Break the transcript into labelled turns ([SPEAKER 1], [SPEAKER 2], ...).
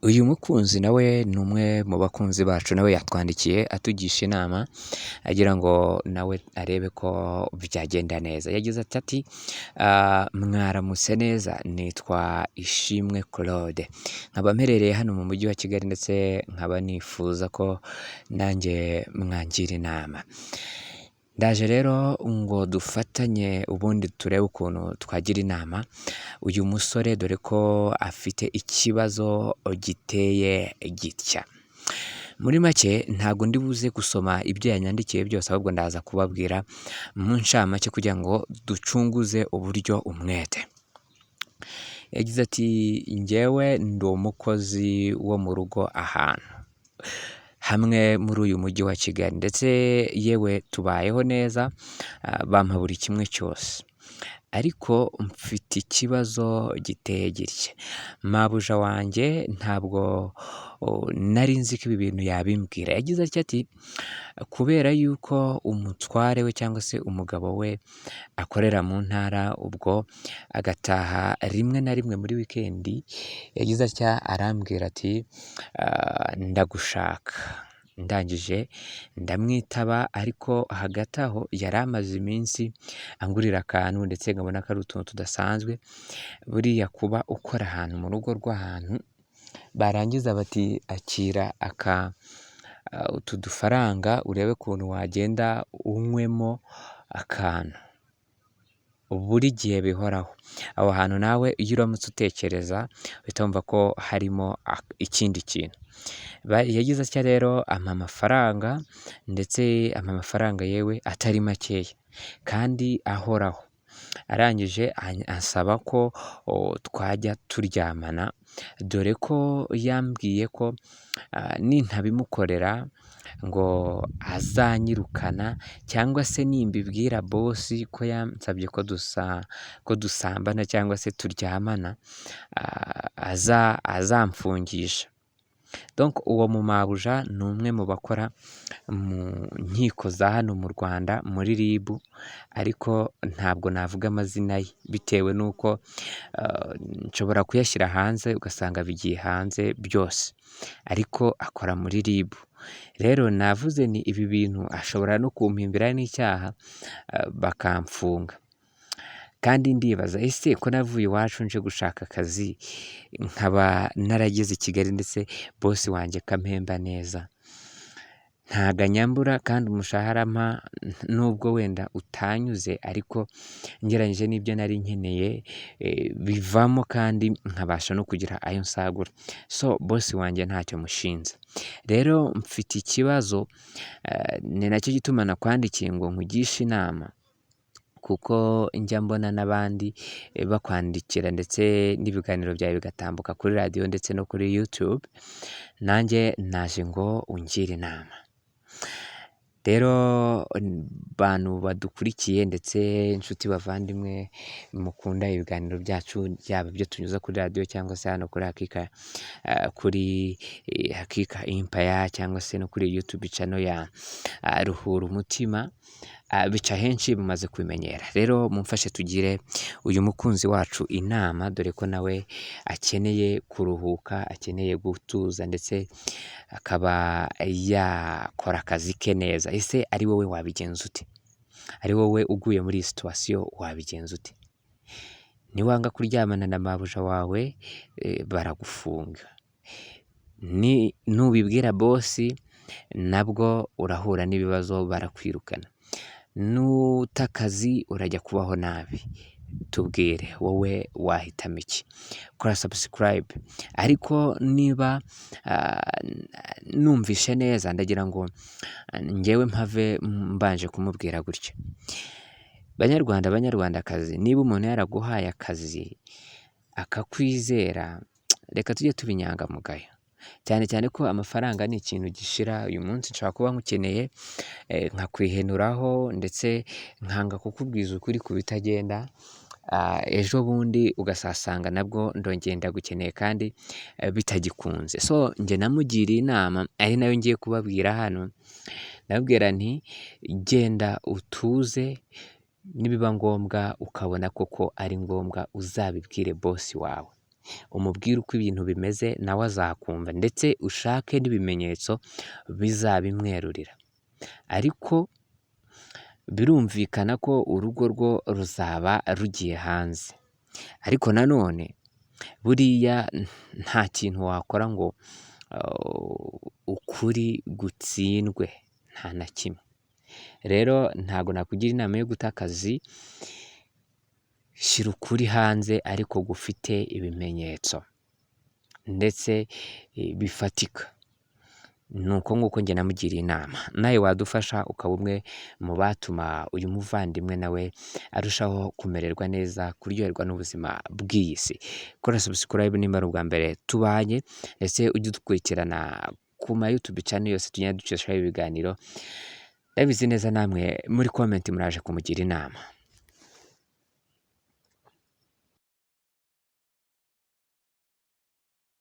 [SPEAKER 1] Uyu mukunzi nawe ni umwe mu bakunzi bacu, nawe yatwandikiye atugisha inama agira ngo nawe arebe ko byagenda neza. Yagize ati "Mwaramutse neza, nitwa Ishimwe Claude, nkaba mperereye hano mu mujyi wa Kigali, ndetse nkaba nifuza ko nanjye mwangira inama. Ndaje rero ngo dufatanye, ubundi turebe ukuntu twagira inama uyu musore, dore ko afite ikibazo giteye gitya." Muri make, ntabwo ndi buze gusoma ibyo yanyandikiye byose, ahubwo ndaza kubabwira mu ncamake kugira ngo ducunguze uburyo umwete. Yagize ati: "Njyewe ndi umukozi wo mu rugo ahantu hamwe muri uyu mujyi wa Kigali, ndetse yewe tubayeho neza, bampa buri kimwe cyose, ariko mfite ikibazo giteye gitya: mabuja wanjye ntabwo nari nzi ko ibi bintu yabimbwira." Yagize atya ati: kubera yuko umutware we cyangwa se umugabo we akorera mu ntara, ubwo agataha rimwe na rimwe muri wikendi, yagize atya arambwira ati: 'Ndagushaka.' Ndangije ndamwitaba, ariko hagati aho yari amaze iminsi angurira akantu, ndetse nkabona ko ari utuntu tudasanzwe. Buriya kuba ukora ahantu mu rugo rw'ahantu, barangiza bati: 'Akira aka utu dufaranga, urebe ukuntu wagenda unywemo akantu,' buri gihe bihoraho aho hantu, nawe iyo uramutse utekereza uhita wumva ko harimo ikindi kintu." Yagize atya rero ampa amafaranga, ndetse ampa amafaranga yewe atari makeya kandi ahoraho. Arangije ansaba ko twajya turyamana, dore ko yambwiye ko nintabimukorera ngo azanyirukana, cyangwa se nimbibwira boss ko yansabye ko dusambana cyangwa se turyamana, azamfungisha. Donc uwo mumabuja ni umwe mu bakora mu nkiko za hano mu Rwanda, muri RIB, ariko ntabwo navuga amazina ye bitewe n'uko nshobora kuyashyira hanze ugasanga bigiye hanze byose, ariko akora muri RIB. Rero navuze ni ibi bintu ashobora no kumpimbira n'icyaha bakamfunga. Kandi ndibaza: ese ko navuye iwacu nje gushaka akazi, nkaba narageze i Kigali, ndetse boss wanjye akampemba neza, ntago anyambura, kandi umushahara ampa nubwo wenda utanyuze, ariko ngereranyije n'ibyo nari nkeneye bivamo, kandi nkabasha no kugira ayo nsagura, so boss wanjye ntacyo mushinja. Rero mfite ikibazo, ni nacyo gituma nakwandikiye ngo nkugishe inama, kuko njya mbona n'abandi bakwandikira, ndetse n'ibiganiro byawe bigatambuka kuri radiyo ndetse no kuri YouTube, nanjye naje ngo ungire inama. Rero bantu badukurikiye, ndetse inshuti bavandimwe mukunda ibiganiro byacu, yaba ibyo tunyuza kuri radiyo cyangwa se hano kuri Hakika, kuri Hakika Empire, cyangwa se no kuri YouTube channel ya Ruhura Umutima, bica henshi mumaze kubimenyera. Rero mumfashe tugire uyu mukunzi wacu inama, dore ko nawe akeneye kuruhuka, akeneye gutuza, ndetse akaba yakora akazi ke neza. Ese ari wowe wabigenza ute? Ari wowe uguye muri iyi situation wabigenza ute? Niwanga kuryamana na mabuja wawe baragufunga, nubibwira boss nabwo urahura n'ibibazo, barakwirukana, nuta akazi urajya kubaho nabi. Tubwire, wowe wahitamo iki? Kora subscribe. Ariko niba numvishe neza, ndagira ngo ngewe mpave mbanje kumubwira gutya: Banyarwanda, banyarwandakazi, niba umuntu yaraguhaye akazi akakwizera, reka tujye tuba inyangamugayo, cyane cyane ko amafaranga ni ikintu gishira. Uyu munsi nshobora kuba nkukeneye nkakwihenuraho, ndetse nkanga kukubwiza ukuri ku bitagenda, ejo bundi ugasasanga nabwo ndongeye ndagukeneye kandi bitagikunze. So njye namugiriye inama, ari nayo ngiye kubabwira hano. Ndababwira nti: "Genda utuze, nibiba ngombwa ukabona koko ari ngombwa, uzabibwire boss wawe." Umubwire uko ibintu bimeze, nawe azakumva, ndetse ushake n'ibimenyetso bizabimwerurira. Ariko birumvikana ko urugo rwo ruzaba rugiye hanze. Ariko nanone buriya nta kintu wakora ngo ukuri gutsindwe, nta na kimwe. Rero ntabwo nakugira inama yo guta akazi, shyira ukuri hanze ariko gufite ibimenyetso ndetse bifatika. Ni uko nguko njye namugiriye inama. Nawe wadufasha ukaba umwe mu batuma uyu muvandimwe nawe arushaho kumererwa neza, kuryoherwa n'ubuzima bw'iyi si. Kora subscribe nimba ari ubwa mbere tubanye, ndetse ujye udukurikirana ku ma YouTube channel yose tugenda ducishaho ibiganiro. Ndabizi neza namwe muri comment muraje kumugira inama.